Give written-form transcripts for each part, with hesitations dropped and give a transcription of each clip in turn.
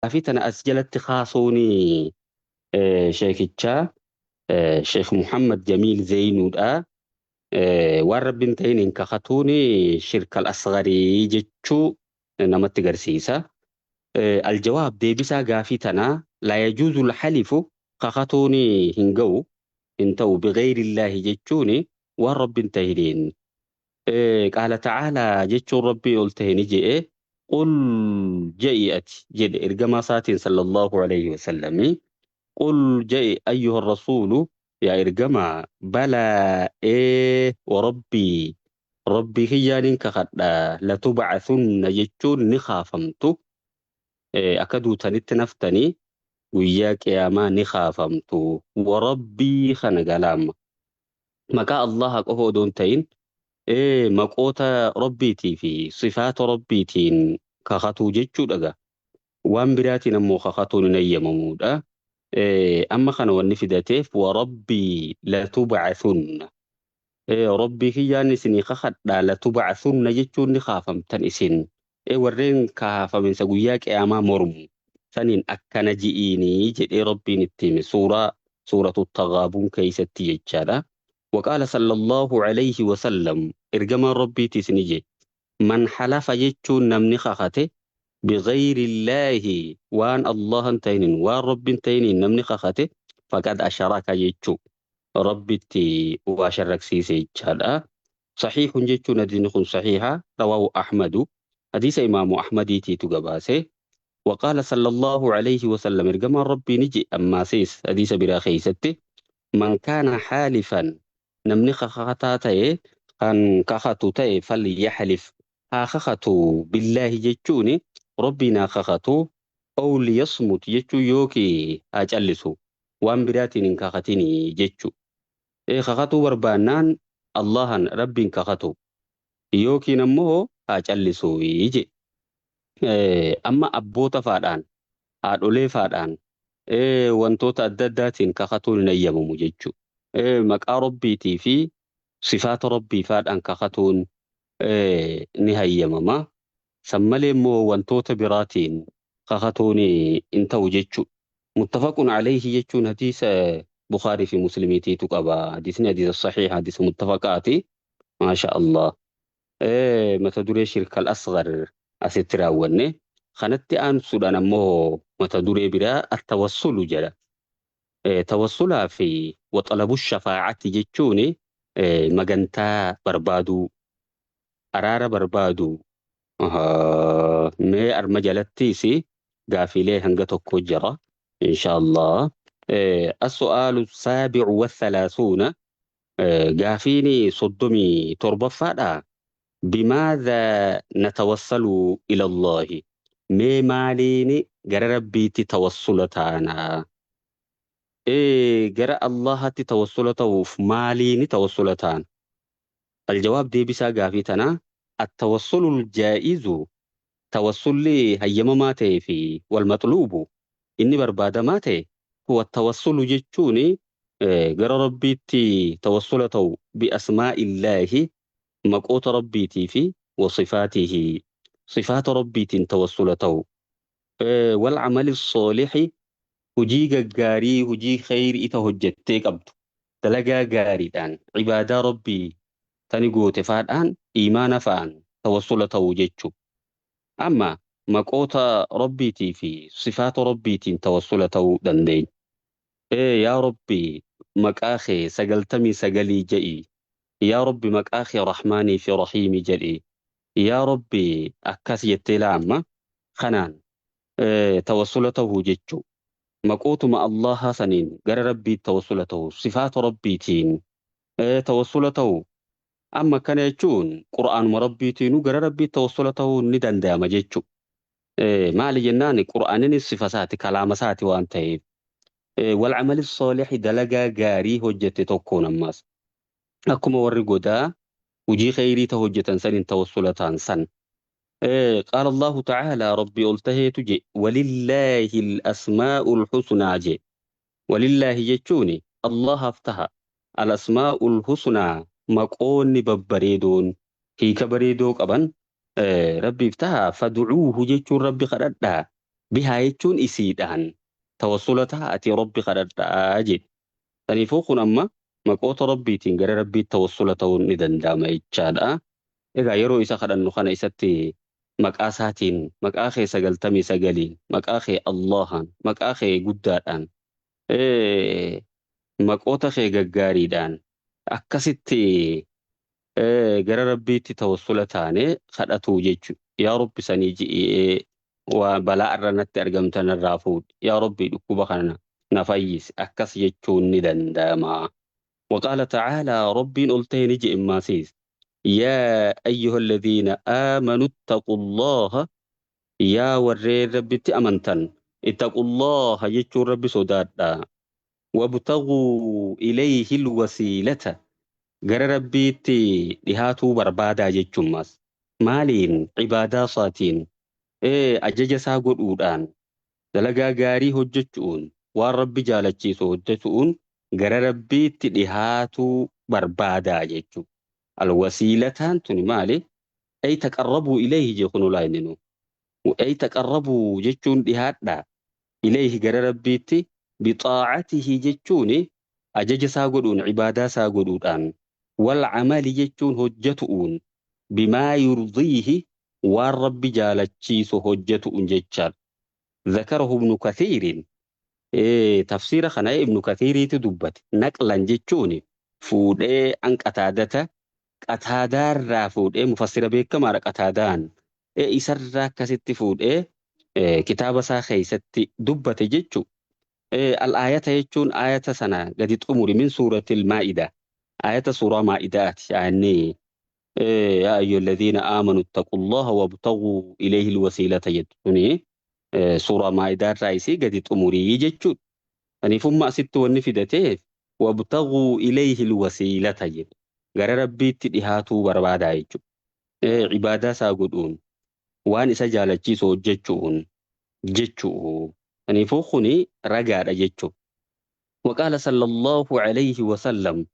Gaafii tana as jalatti kaasuun sheekichaa Sheekh Muhammad Jamiil Zeynuudha. Waan rabbiin ta'in hin kakatuun shirkal asgarii jechuu namatti garsiisa. Aljawaab deebisaa gaafii tanaa laa yajuuzu lxalifu kakatuun hin ga'u hin ta'u bighayriillaahi jechuun waan rabbiin ta'iniin. Qaala ta'aalaa jechuun rabbii ol ta'e ni je'e qul je'i ati jedhe ergamaa isaatiin sallallahu alayhi wasallami qul je'i ayyuha rasuulu yaa ergamaa balaa ee warabbii rabbii kiyyaaniin kakadha latubcathunna jechuun ni kaafamtu akka duutanitti naftanii guyyaa qiyaamaa ni kaafamtu warabbii kana galaama maqaa Allaha qofa odoo hin ta'in maqoota rabbiitii fi sifaata rabbiitiin kakatuu jechuudha gaa. Waan biraatiin ammoo kakatuun hin eeyyamamuudha. Amma kana wanni fidateef warabbii latubcathunna. Rabbii kiyyaan isinii kakadhaa latubcathunna jechuun ni kaafamtan isin. Warreen kaafaminsa guyyaa qiyaamaa mormu saniin akkana ji'iinii jedhee rabbiin itti hime suuraa suuratu Tagaabuun keessatti jechaadha. Waqaala sallallahu alayhi wasallam ergamaan rabbiitis ni jedhe man halafa jechuun namni kakate bighayri waan Allahan ta'iniin waan rabbiin ta'iniin namni kakate faqad asharaka jechuu rabbitti waa sharraksiise jechaadha. Sahiihun jechuun hadiisni kun sahiiha rawaahu Ahmadu hadiisa imaamu Ahmadiitiitu gabaase. وقال صلى الله عليه وسلم ergamaan rabbii ni jedhe ammaasiis hadiisa biraa keessatti man kaana xaalifan namni kakataa ta'e kan kakatu ta'e falyaxlif haa kakatu billaahi jechuun rabbiin haa kakatu aw liyasmut jechuun yookii haa callisu waan biraatiin hin kakatinii jechu. Kakatuu barbaannaan Allahan rabbiin kakatu yookiin ammoo haa callisu je. Amma abboota faadhaan haadholee faadhaan wantoota adda addaatiin kakatuun hin eeyyamamu jechuudha. Maqaa rabbiitii fi sifaata rabbii faadhaan kakatuun ni hayyamama. San malee immoo wantoota biraatiin kakatuun hin ta'u jechuudha. Muttafaqun alayhi jechuun hadiisa Bukhaarii fi Muslimiitiitu qaba. Hadiisni hadiisa sahiha hadiisa muttafaqaati. Maasha Allah. Mata duree shirkal asghar asitti raawwanne. Kanatti aansuudhaan ammoo mata duree biraa at-tawassulu jedha. Tawassulaa fi waxalabu shafaa'ati jechuun magantaa barbaaduu, araara barbaaduu. Mee arma jalattiis gaafiilee hanga tokko jira. Insha Allah. As-su'aalu saabi'u wathalaathuuna gaafiin 37ffaadha. Bimaadha natawassalu ila Allahi. Mee maaliin gara rabbiitti tawassula taanaa? Gara Allahatti tawassula ta'uuf maaliin tawassula taana? Aljawaab deebisaa gaafii tanaa at-tawassulul jaa'izu tawassulli hayyamamaa ta'ee fi wal maxluubu inni barbaadamaa ta'e huwa tawassulu jechuun gara rabbiitti tawassula ta'u bi asmaa'illaahi maqoota rabbiitii fi wa sifaatihi sifaata rabbiitiin tawassula ta'u wal amali soolixi hujii gaggaarii hujii kheyrii ita hojjettee qabdu dalagaa gaariidhaan ibaadaa rabbii tani goote faadhaan iimaana fa'aan tawassula ta'uu jechuu. Amma maqoota rabbiitii fi sifaata rabbiitiin tawassula ta'uu dandeenya. Yaa rabbi maqaa kee 99 je'i. Yaa rabbi maqaa kee rahmaanii fi rahiimii jedhi. Yaa rabbi akkas jettee laa amma kanaan tawassula ta'uu jechuu. Maqootuma Allahaa saniin gara rabbiitti tawassula ta'uu sifaata rabbiitiin tawassula ta'uu. Amma kana jechuun qur'aanuma rabbiitiinuu gara rabbiitti tawassula ta'uu ni danda'ama jechuu. Maali jennaan qur'aaninis sifa isaati kalaama isaati waan ta'eef. Wal amali soolixi dalagaa gaarii hojjette tokkoon ammaas. Akkuma warri godaa hojii kheyrii ta hojjetan saniin tawassula ta'an san. Qaala Allahu ta'aalaa rabbii ol taheetu je walillaahi al-asmaa'ul husnaa je. Walillaahi jechuun Allahaaf taha. Al-asmaa'ul husnaa maqoonni babbareedoon hiika bareedoo qaban rabbiif taha fad'uuhu jechuun rabbi kadhadhaa. Bihaa jechuun isiidhaan tawassula ta'a ati Rabbi kadhadhaa jedhe. Saniifuu kun amma maqoota Rabbiitiin gara Rabbiitti tawassula ta'uun ni danda'ama jechaadha. Egaa yeroo isa kadhannu kana isatti maqaa isaatiin, maqaa kee 99n, maqaa kee Allahaan, maqaa kee guddaadhaan, maqoota kee gaggaariidhaan akkasitti gara Rabbiitti tawassula taane kadhatuu jechuudha. Yaa Rabbi sanii ji'ee waa balaa irra natti argamtan irraa fuudhi. Yaa Rabbi dhukkuba kana na fayyisi. Akkas jechuun ni danda'ama. Waqaala ta'aalaa Rabbiin ol ta'e ni je'e maasiis. Yaa ayyuhalladhiina aamanu ittaqullaha yaa warreen Rabbitti amantan ittaqullaha jechuun Rabbi sodaadha. Wabtaguu ilayhi alwasiilata gara Rabbiitti dhihaatuu barbaadaa jechuun maas. Maaliin? Ibaadaa isaatiin, ajaja isaa godhuudhaan, dalagaa gaarii hojjechuun, waan Rabbi jaalachiisu hojjechuun gara Rabbiitti dhihaatuu barbaadaa jechuudha. Alwasiilataan tuni maali? Ay taqarrabuu ilayhi jee kunuu laa inni nu. Ay taqarrabuu jechuun dhihaadhaa. Ilayhi gara Rabbiitti bixaa'atihi jechuun ajaja isaa godhuun ibaadaa isaa godhuudhaan wal amali jechuun hojjetu'uun bimaa yurdiihi waan Rabbi jaalachiisu hojjetu'uun jechaadha. Zakarahu Ibnu Kathiirin tafsiira kana Ibnu Kathiiriitu dubbate. Naqlan jechuun fuudhee an Qataadata Qataadaarraa fuudhee mufassira beekamaadha Qataadaan isarraa akkasitti fuudhee kitaaba isaa keessatti dubbate jechu. Al-aayata jechuun aayata sana gadi xumuri min suuratil maa'ida. Aayata suuraa maa'idaati. Aanni yaa ayyuhalladhiina aamanu ittaqullaha wabtaguu ilayhi alwasiilata jettu suni suuraa maa'idaa irraa isii gadi xumurii jechuudha. Kaniifumma asitti wanni fidateef wabtaguu ilayhi alwasiilata jedhe. Gara Rabbiitti dhihaatuu barbaadaa jechuudha. Ibaadaa isaa godhuun waan isa jaalachiisu hojjechuun jechuu. Kaniifuu kuni ragaadha jechuudha. Waqaala sallallahu alayhi wa sallam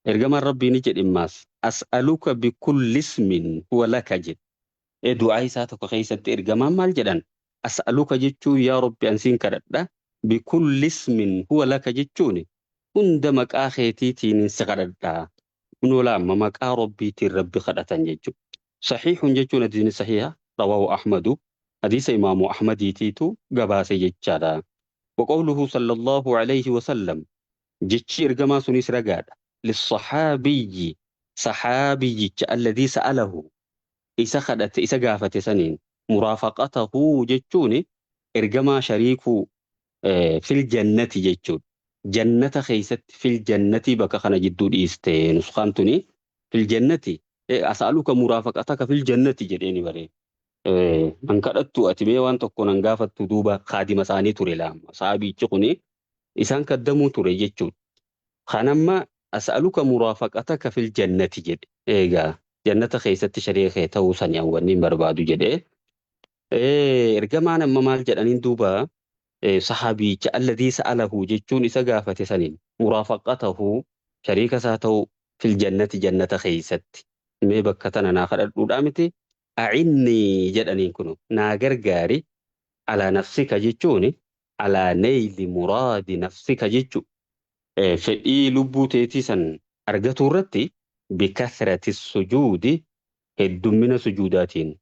ergamaan Rabbii ni jedhe maas as'aluka bikulli ismin huwa laka jedhe. Du'aa isaa tokko keessatti ergamaan maal jedhan? As'aluka jechuun yaa Rabbi an siin kadhadha bikulli ismin huwa laka jechuun hunda maqaa keetiitiin si kadhadha. Kunoo laamma maqaa Rabbiitiin Rabbi kadhatan jechuudha. Sahiihun jechuun hadiisni sahiha rawaahu Ahmadu hadiisa imaamu Ahmadiitiitu gabaase jechaadha. Wa qawluhu sallallahu alayhi wa sallam jechi ergamaa sunis ragaadha. Lissahaabiyyi sahaabiyyicha alladhii sa'alahu isa kadhate isa gaafate saniin muraafaqatahu jechuun ergamaa shariikuu fil jannati jechuudha. Jannata keessatti fil jannati bakka kana jidduu dhiiste nuskaan tuni fil jannati as'aluka muraafaqataka fil jannati jedheeni bare. An kadhattu ati mee waan tokko nan gaafattu duuba kaadima isaanii ture laama. Sahaabichi kuni isaan kaddamuu ture jechuudha. Kanamma as'aluka muraafaqataka fil jannati jedhe. Egaa jannata keessatti shariika kee ta'uu sani an wanni hin barbaadu jedhe. Ergamaan amma maal jedhaniin duuba sahaabicha alladhii sa'alahu jechuun isa gaafate saniin muraafaqatahu shariika isaa ta'uu fil jannati jannata keessatti mee bakka tana naa kadhadhuudhaa miti a'innii jedhaniin kunu naa gargaari alaa nafsika jechuun alaa nayli muraadi nafsika jechu fedhii lubbuu teetii san argatuu irratti bikathrati sujuudi heddummina sujuudaatiin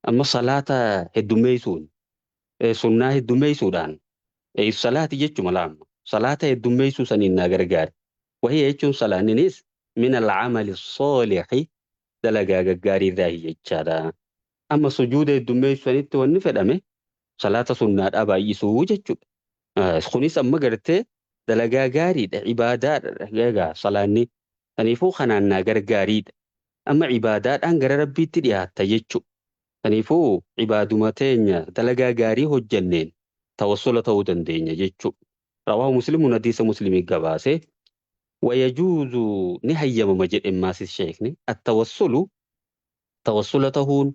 amma salaata heddummeessuun sunnaa heddummeessuudhaan salaati jechuma laamma salaata heddummeessuu saniin naa gargaari wahiya jechuun salaanninis min alcamali soolixi dalagaa gaggaarii irraahi jechaadha. Amma sujuuda heddummeessuu sanitti wanni fedhame salaata sunnaadhaa baay'isuu jechuudha. Kunis amma gartee dalagaa gaariidha ibaadaadha egaa salaanni saniifuu kanaan naa gargaariidha. Amma ibaadaadhaan gara Rabbiitti dhiyaatta jechuudha. Saniifuu ibaaduma teenya dalagaa gaarii hojjanneen tawassula ta'uu dandeenya jechuudha. Rawaahu Muslimuun hadiisa Muslimii gabaase. Wayajuuzu ni hayyamama jedhe maasis sheekni attawassulu tawassula tahuun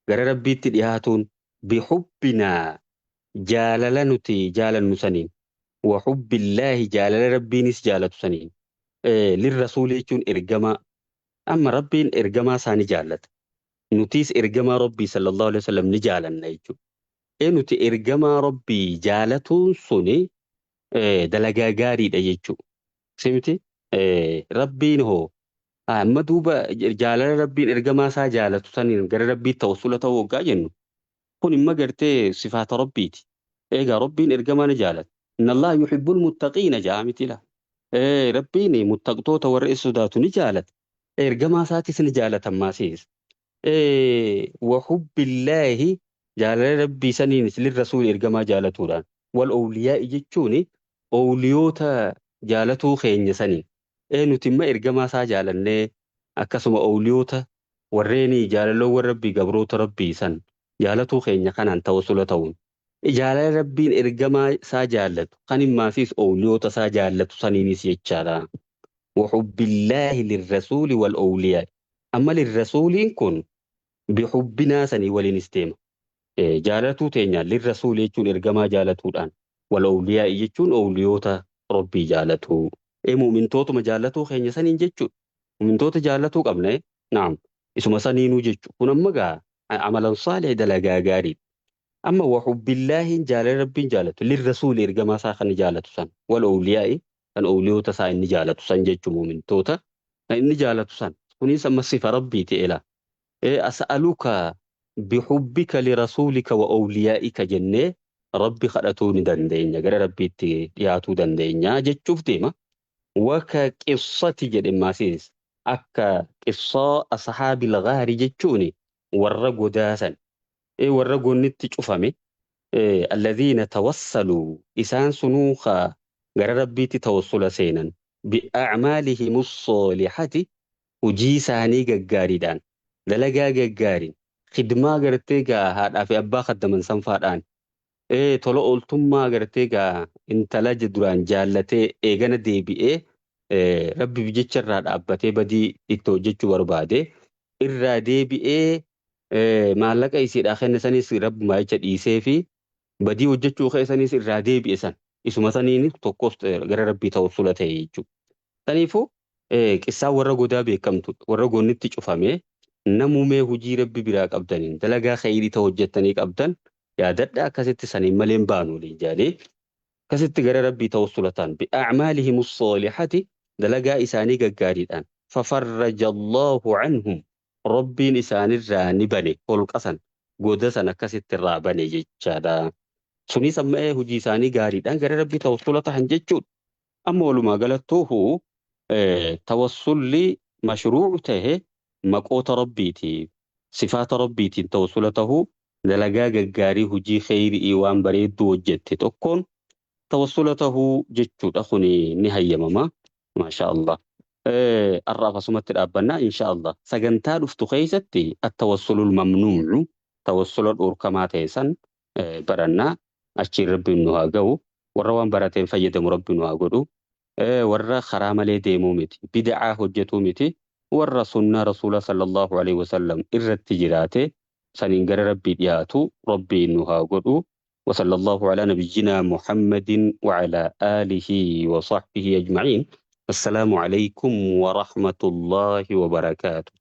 gara Rabbiitti dhiyaatuun bihubbinaa jaalala nuti jaalannu saniin wa hubbillaahi jaalala Rabbiinis jaalatu saniin lirrasuuli jechuun ergamaa amma Rabbiin ergamaa isaa ni jaallata nutiis ergamaa Rabbii sallallahu alaihi wasallam ni jaalanna jechuudha. Nuti ergamaa Rabbii jaalatuun suni dalagaa gaariidha jechuudha. Simti Rabbiin hoo amma duuba jaalala Rabbiin ergamaa isaa jaalatu saniin gara Rabbii tawassula ta'uu waggaa jennu kun imma gartee sifaata Rabbiiti. Egaa Rabbiin ergamaa ni jaalata. Inna Allaha yuhibbul muttaqiina ja'a miti laa. Rabbiin muttaqtoota warra isa sodaatu ni jaalata. Ergamaa isaatis ni jaalata ammaasiis. Wa hubbillaahi jaalala Rabbii saniinis lirrasuuli ergamaa jaalatuudhaan. Wal owliyaa'i jechuun owliyoota jaalatuu keenya saniin. Nuti imma ergamaa isaa jaalannee akkasuma owliyoota warreen jaalaloowwan Rabbii gabroota Rabbii san jaalatuu keenya kanaan tawassula ta'uun. Jaalala Rabbiin ergamaa isaa jaallatu kan immaasiis owliyoota isaa jaallatu saniinis jechaadha. Wa hubbillaahi lirrasuuli wal owliyaa'i. Amma lirrasuuliin kun bihubbinaa sanii waliinis deema. Jaalatuu teenyaan lirrasuuli jechuun ergamaa jaalatuudhaan wal owliyaa'i jechuun owliyoota Rabbii jaalatuu. Mu'mintootuma jaalatuu keenya saniin jechuudha. Mu'mintoota jaalatuu qabna. Naam. Isuma saniinuu jechuudha. Kun amma gaa amalan saalih dalagaa gaariidha. Amma wa hubbillaahiin jaalala Rabbiin jaalatu lirrasuuli ergamaa isaa kan jaalatu san wal owliyaa'i kan owliyoota isaa inni jaalatu san jechuun mu'mintoota kan inni jaalatu san kunis amma sifa Rabbiiti elaa. As'aluka bihubbika lirasuulika wa owliyaa'ika jennee Rabbi kadhatuu ni dandeenya gara Rabbiitti dhiyaatuu dandeenya jechuuf deema. Waka qissati jedhe maasiis akka qissaa ashaabil ghaari jechuun warra godaasan warra gonnitti cufame alladhiina tawassaluu isaan sunuu ka gara Rabbiitti tawassula seenan bi'acmaalihimu soolihati hujii isaanii gaggaariidhaan dalagaa gaggaariin khidmaa gartee gaa haadhaa fi abbaa khaddaman sanfaadhaan tola ooltummaa gartee gaa intala duraan jaallatee eegana deebi'ee Rabbiif jecha irraa dhaabbatee badii itti hojjechuu barbaade irraa deebi'ee maallaqa isiidhaa kenne sanis Rabbumaa jecha dhiisee fi badii hojjechuu ka'e sanis irraa deebi'e san isuma saniin tokkos gara Rabbii tawassula ta'e jechuudha. Saniifuu qissaan warra godaa beekamtudha. Warra gonnitti cufame namumee hojii Rabbi biraa qabdaniin dalagaa khayrii ta'u hojjettanii qabdan yaadadha akkasitti saniin malee hin baanu waliin jedhanii akkasitti gara Rabbii tawassula ta'an bi'acmaalihim soolihati dalagaa isaanii gaggaariidhaan fafarraja Allahu anhum Rabbiin isaanirraa ni bane holqa san goda san akkasitti irraa bane jechaadha. Sunis amma hojii isaanii gaariidhaan gara Rabbii tawassula ta'an jechuudha. Amma walumaa galattuuhu tawassulli mashruuc tahe maqoota Rabbiitiif sifaata Rabbiitiin tawassula tahuu dalagaa gaggaarii hojii kheyri'ii waan bareedduu hojjette tokkoon tawassula tahuu jechuudha kuni ni hayyamama. Maasha Allah. Har'aaf asumatti dhaabbanna insha Allah. Sagantaa dhuftu keessatti at-tawassulul mamnuucu tawassula dhorkamaa ta'e san barannaa achiin Rabbiin nu haa ga'u. Warra waan barateen fayyadamu Rabbi nu haa godhu. Warra karaa malee deemuu miti. Bid'aa hojjetuu miti. Warra sunnaa Rasuula sallallahu alaihi wasallam irratti jiraate saniin gara Rabbii dhiyaatu Rabbiin nu haa godhu. وصلى الله على نبينا محمد وعلى آله وصحبه أجمعين. السلام عليكم ورحمة الله وبركاته.